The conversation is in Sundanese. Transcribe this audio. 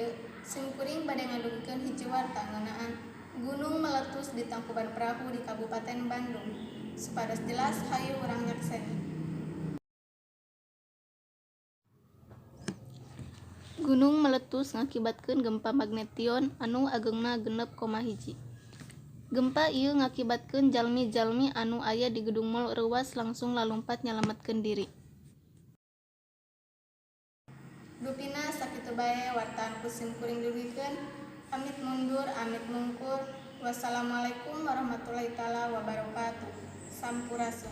ieu, simkuring bade ngadugikeun hiji warta ngeunaan gunung meletus di Tangkuban Perahu di Kabupaten Bandung. Supados jelas, hayu urang nyakseni. Gunung meletus ngakibatkeun gempa magnetio anu agengna 6,1. Gempa ieu ngakibatkeun jalmi-jalmi anu aya di gedung mall reuwas langsung lalumpat nyalametkeun diri. Dupina sakitu bae warta anu ku simkuring dugikeun, amit mundur, amit mungkur. Wassalamualaikum warahmatullahi taala wabarakatuh. Sampurasun.